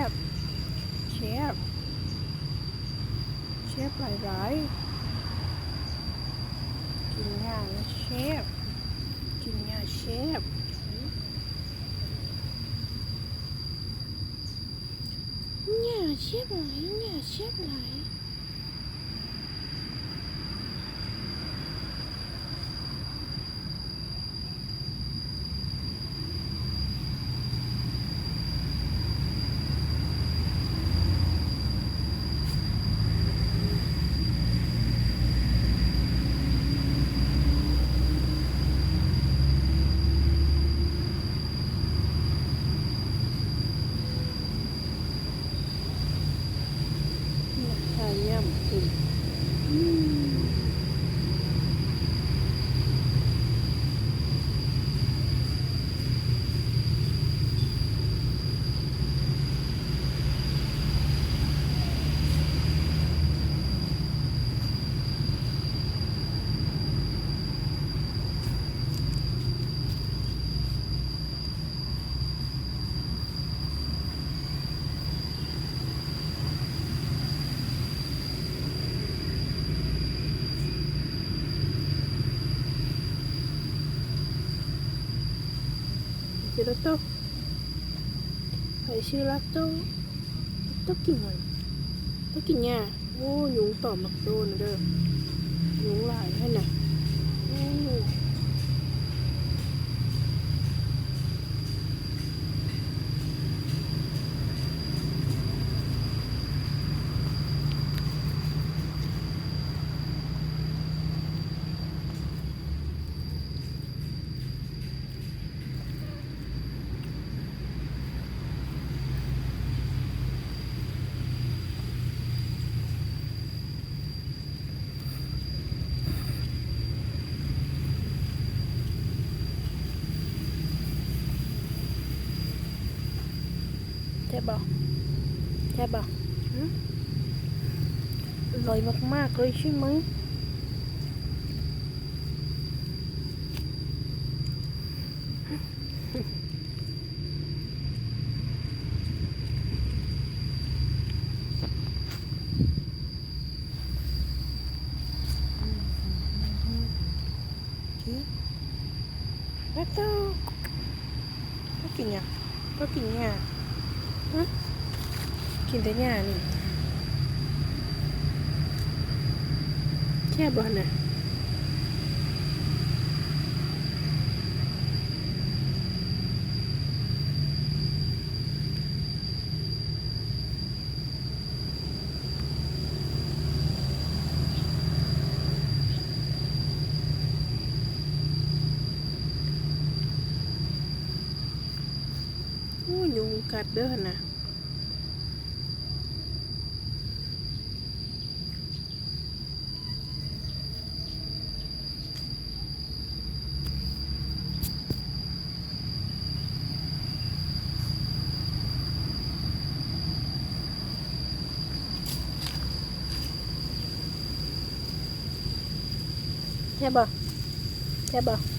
ບ ແຊບ ແຊບຫຼາຍໆ ກິນຫຍ້າແຊບ ກິນຫຍ້າແຊບ ຫຍ້າແຊບຫຼາຍ ຫຍ້າແຊບຫຼາຍ. ຫຍ້າຫຍ້າຫຍ້າ ອືມ. ຊື້ລາໂຕ້ ໃຜຊື້ລາໂຕ້? ລາໂຕ້ກິນຫຍັງ? ລາໂຕ້ກິນຫຍ້າ. ໂອ້ ຍຸງຕອມບັກໂຕນະເດີ ຍຸງຫຼາຍຫັ້ນນະ. ໂອ້ ແຊບບໍ່? ແຊບບໍ່? ຫື? ອະຮ່ອຍມາກໆເລີຍໃຊ່ໄໝ? ລາໂຕ້ ເຈົ້າກິນຫຍັງ? ເຈົ້າກິນຫຍ້າ? ຫຶ? ກິນແຕ່ຫຍ້ານີ້ ແຊບບໍ່ຫັ້ນນະ? ໂອ້ ຍຸງກັດເດີຫັ້ນນະ. ແຊບບໍ່? ແຊບບໍ່?